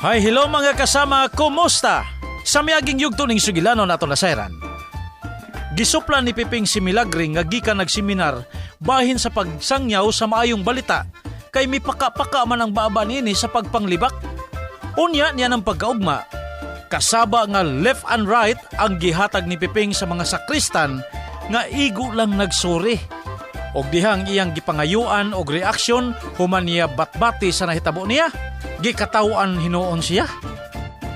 Hi, hello mga kasama, kumusta? Sa miaging yugto ning sugilanon ato nasayran. Gisupla ni Piping si Milagring nga gikan nagseminar bahin sa pagsangyaw sa maayong balita kay mipaka-paka man ang baaba niini sa pagpanglibak. Unya niya ng pagkaugma. Kasaba nga left and right ang gihatag ni Piping sa mga sakristan nga igo lang nagsuri. Og dihang iyang gipangayuan og reaksyon human niya batbati sa nahitabo niya. Gikataw-an hinuon siya.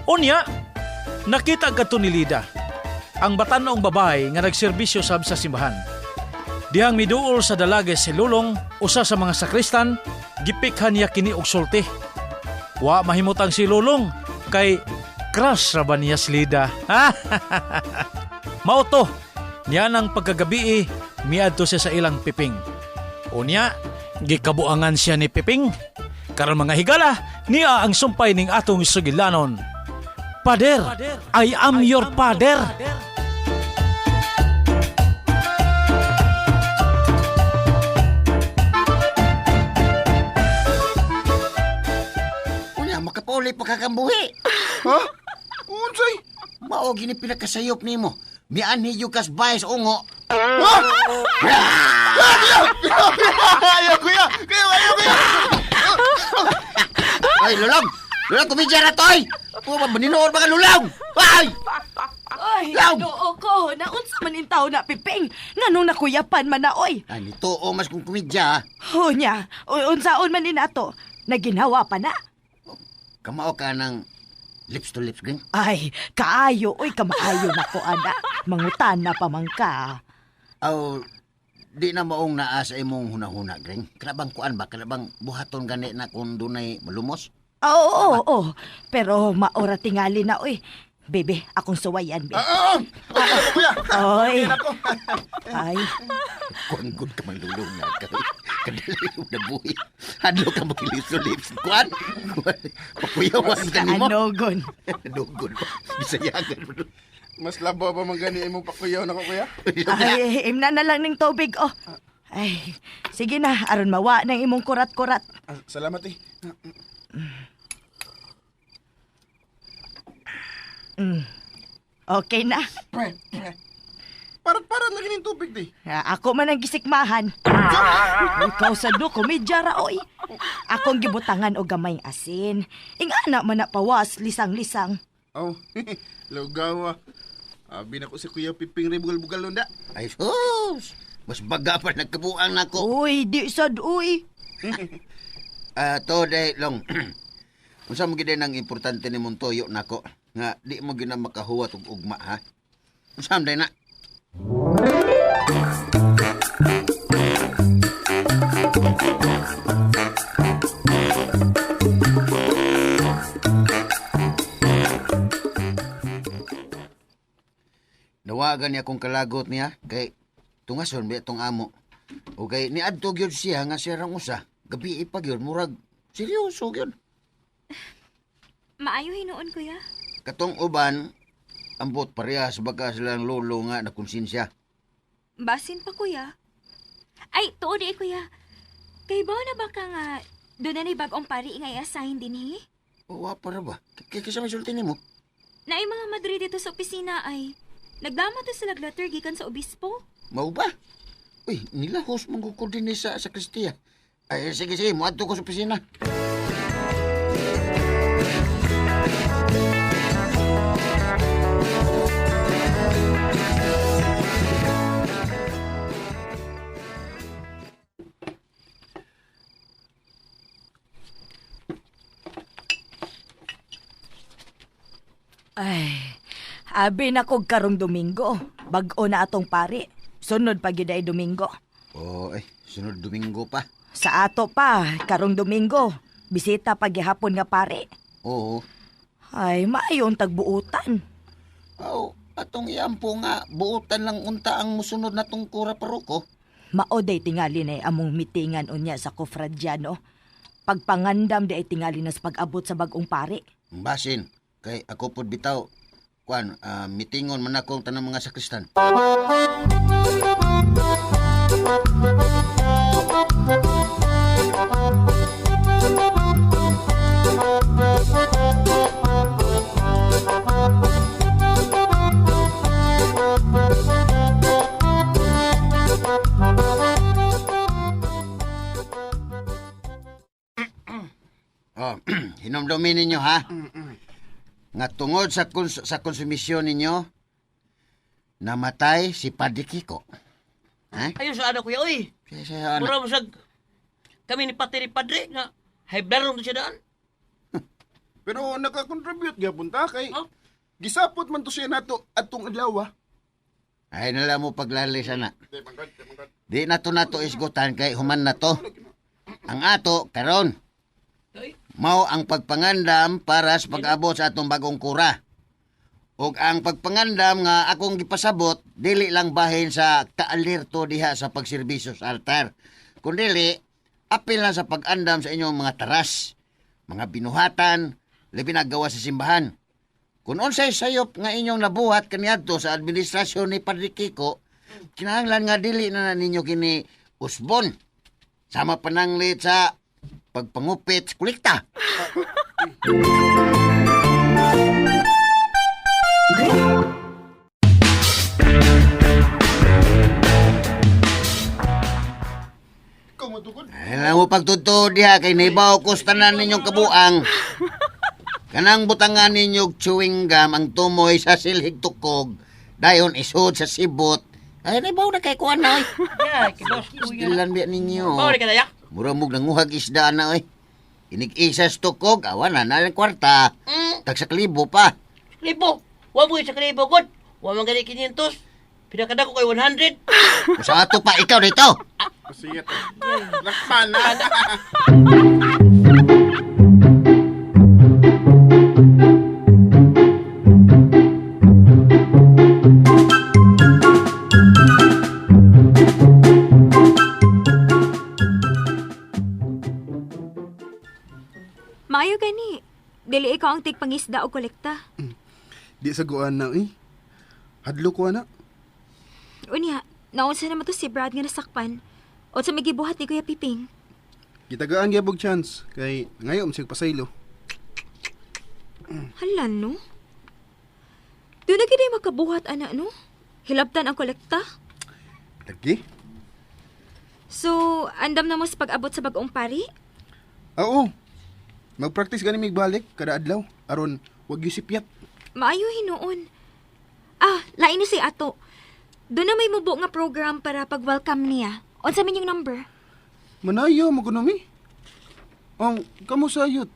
Unya, nakita kadto ni Lida ang batan-ong babae nga nagserbisyo sab sa simbahan. Dihang miduol sa dalage si Lulong, usa sa mga sakristan, gipikhan niya kini og sulti. Wa mahimutang si Lulong kay crush ra ba niya si Lida. Mao to, niya nang pagkagabi miadto siya sa ilang Piping. Unya, gikabuangan siya ni Piping. Karon mga higala, niya ang sumpay ning atong sugilanon. Pader, I am your father. Unya, makapauli pa kakambuhi. Ha? Unsay? Mao gini pinakasayop nimo. Mianhi yung kas bayas ungo. Ha? Ah, kuya! Ayaw, kuya! Kuya, ayaw, kuya! Ay, lulong! Lulong, kumidya na to, ay! Puma, maninood mga lulong! Ay! Ay, Law! noo ko. Naunsa man intaw na, Piping. Nganong nakuyapan man na, oy. Ay, nito o mas kung kumidya. Unya, unsaon man ni nato. Naginawa pa na. Kamao ka ng lips to lips, green. Ay, kaayo, oy, kamaayo na ko, ana. Mangutan na pamangka. Aw, di na maong naa sa imong hunahuna, green. Kana bang kuan ba? Kana bang buhaton gani na kung dunay malumos? Oo, oo, oo. Pero maora tingali na, oy. Bebe, akong suwayan, be. Ah, ah, ah, kuya! Oy. Ako. Ay, Kuan good ka man lulong na kay kadali mo na buhi. Hadlo ka makilis to lips. Kuan! Kuan! Pakuyawan ka nimo. kaanogon. Dugon pa. Bisayagan mo. Mas labaw pa man gani imong pakuyaw nako, kuya. Ay, imna na lang ning tubig, oh. Ay, sige na, aron mawa ng imong kurat-kurat. Ah, salamat eh. Okay na. Pre, pre. Parat-parat lagi ning tubig di. Ah, ako man ang gisikmahan. Ikaw sa do, komedya ra, oy. Akong gibutangan og gamayng asin. Ingana man na pawas, lisang-lisang. Oh, lugaw ah. Abi na ko si Kuya Piping Ribugal-bugal lunda. Ay, sus! Mas baga pa nagkabuang nako. Uy, di sad, uy. Ah, to day long. Unsa mo gid ang importante ni mong toyo nako nga di mo gina makahuwat og ugma ha. Unsa man day na? Nawagan niya akong kalagot niya kay tungason ba itong amo. O kay niadto gyud siya nga siya rang usa. Gabi pa gyud murag seryoso gyud. Maayo hinuon, kuya. Katong uban ambot parehas baka silang lolo nga na konsensya. Basin pa, kuya. Ay, tuod eh, kuya. Kay ba na ba ka nga doon na ni bagong pari nga i-assign din, he? O wa pa ra ba? Kay kaysa may sulti nimo. Naay mga madre dito sa opisina ay nagdama to sila letter gikan sa obispo. Mao ba? Uy, nilahos man ko din sa sakristiya. Ay, sige, sige, muadto ko sa opisina. Ay, abi na kog karong Domingo. Bag-o na atong pari. Sunod pa gyud ay Domingo. Oh, ay, sunod Domingo pa. Sa ato pa, karong Domingo. Bisita pa gihapon nga pari. Oo. Ay, maayon tagbuutan. Aw, atong iampo nga, buotan lang unta ang musunod na tong kura paroko. Maoday tingali na among mitingan unya sa kofradyano. Pagpangandam di ay tingali na sa pag-abot sa bagong pari. Basin, kay ako pod bitaw. Kuan, mitingon man akong tanang mga sakristan. Hinumdumin ninyo ha. Nga tungod sa sa konsumisyon ninyo, namatay si Padre Kiko. Ha? Ayo sa ano kuya, oy. Siya, anak. Mura mo sag kami ni Pati ni Padre nga high blood to siya daan. Pero nakakontribute gyapon ta kay Oh. gisapot man to siya nato atong adlaw. Ah. Ay nala mo paglalis ana. Di na to nato isgutan kay human na to. Ang ato karon Ay, mao ang pagpangandam para sa pag-abot sa atong bagong kura. Ug ang pagpangandam nga akong gipasabot dili lang bahin sa kaalerto diha sa pagserbisyo sa altar. Kundili apil na sa pag-andam sa inyong mga taras, mga binuhatan, labi na gawa sa simbahan. Kung unsay sayop nga inyong nabuhat kaniadto sa administrasyon ni Padre Kiko, kinahanglan nga dili na na ninyo kini usbon. Sama pananglit sa pagpangupit sa kolekta. Ikaw matugod. Ay, mo pagtudto diha kay naibaw ko sa tanan ninyong kabuang. Kanang butangan ninyo og chewing gum ang tumoy sa silhig tukog, dayon isod sa sibot. Ay, naibaw na kay kuan na oy. ya, kibos kuya. Stilan biya ninyo. Mao ni kadayak. Mura mog nanguhag isda na oy. Inig-isa sa tukog, awan na na ang kwarta. Tagsak libo pa. Libo. Wa mo sa kalibo god. Wa man gani 500. Pinakadako kay 100. Sa ato pa ikaw dito. Sige to. Lakpan na. Maayo gani. Dili ikaw ang tigpangisda o kolekta. Di sa guan na eh. Hadlo ko ana. Unya, naunsa naman to si Brad nga nasakpan. O sa may gibuhat ni Kuya Piping. Gitagaan gyud og chance kay ngayon sig pasaylo. Hala, no? Doon na gid makabuhat, ana, no? Hilabtan ang kolekta. Lagi? So, andam na mo sa pag-abot sa bagong pari? Oo. Magpractice gani mig balik kada adlaw aron wag gyud sipyat. Maayo hinuon. Ah, lain na si ato. Doon na may mubo nga program para pag-welcome niya. Unsa man yung number? Manayo mo kuno mi. Ang kamo sayot.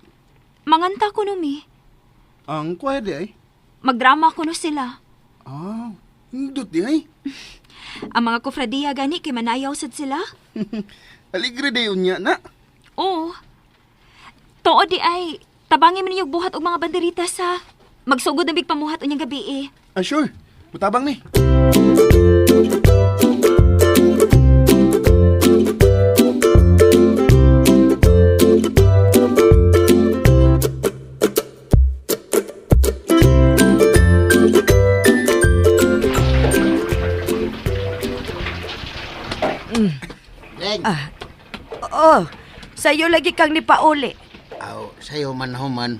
Manganta ko no mi. Ang choir di ay. Magdrama ko no sila. Ah, hindot di ay. Ang mga kofradiya gani kay manayaw sad sila. Aligre day unya na. Oo. Tuod di ay tabangi man ninyong buhat og mga banderita sa magsugod na big pamuhat unyang gabi eh. Ah, sure. Mutabang ni. Leng. Oo, sa'yo lagi kang nipauli. Aw, sayo man human.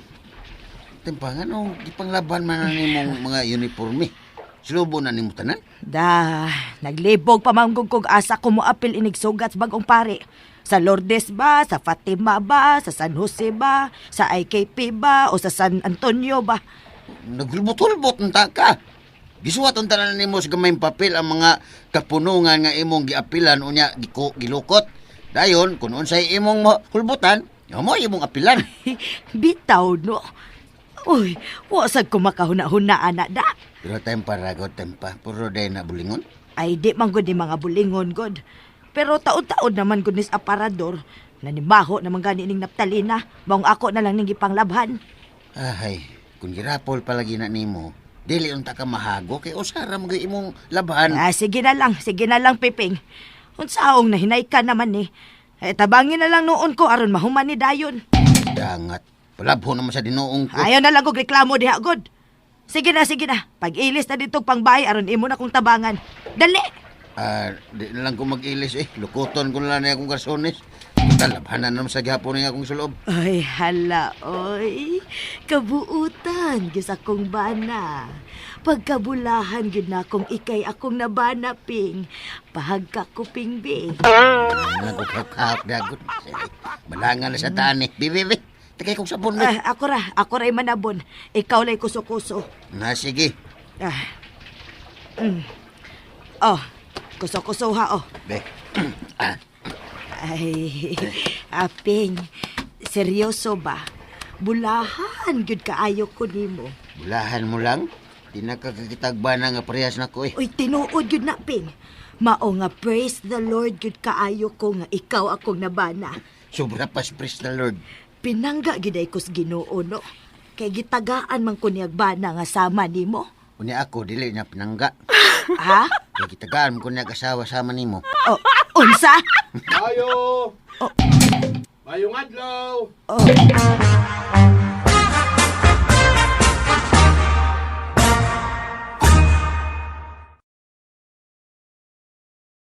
Timpangan o gipanglaban man na nimong mga uniforme. Silubo na nimo tanan. Da, naglibog pa manggug kog asa ko moapil inig sugat sa bagong pare. Sa Lourdes ba, sa Fatima ba, sa San Jose ba, sa IKP ba, o sa San Antonio ba? Naglubot-hulbot unta ka. Gisuwat unta na nimo sa gamayng papel ang mga kapunungan nga imong giapilan unya giko gilukot. Dayon kun unsay imong hulbutan, mo imong apilan. Bitaw, no? Uy, wa sad ko makahuna-huna, ana da. Pero tempa rago tempa, puro day na bulingon. Ay, di man gud ni mga bulingon, god. Pero taon-taon naman gud nis aparador, nanimaho naman gani ning naptalina, maong ako na lang ning gipanglabhan. Ahay, kung girapol palagi na nimo, dili unta ka mahago kay usara mo gyud imong labhan. Ah, sige na lang, Piping. Unsaong nahinay ka naman eh. Eh, tabangin na lang noon ko aron mahuman ni dayon. Dangat. Palabho naman sa dinoong ko. Ayaw na lang kog reklamo diha, god. Sige na, sige na. Pag-ilis na dito pangbahay aron imo na kong tabangan. Dali! Ah, di na lang ko mag-ilis eh. Lukoton ko na lang na akong garsones. Total, labhanan naman sa gihapon ni akong sulob. Ay, hala, oy. Kabuutan, gis akong bana. Pagkabulahan, gid na akong ikay akong nabana, Ping. Pahagka ko, Ping, Bing. Nga ko kahap dagot. Malangan na sa taan eh. Bi, bi, bi. Tagay kong sabon be. Ah, ako ra, ako ra'y manabon. Ikaw lay kuso-kuso. Na sige. Ah. Oh, kuso-kuso ha, oh. Be. Ah, Ay, aping, seryoso ba? Bulahan, gyud kaayo ko nimo. Bulahan mo lang. Di na kakakitagba na nga parehas na ko eh. Uy, tinuod gyud na, Ping. Mao nga praise the Lord gyud kaayo ko nga ikaw akong nabana. Sobra pas praise the Lord. Pinangga gyud ay kus Ginoo no. Kay gitagaan man ko niyag bana nga sama nimo. Unya ako dili na pinangga. Ha? Kay gitagaan ko niya asawa sama nimo. Oh, unsa? Ayo! Mayong adlaw! Oh.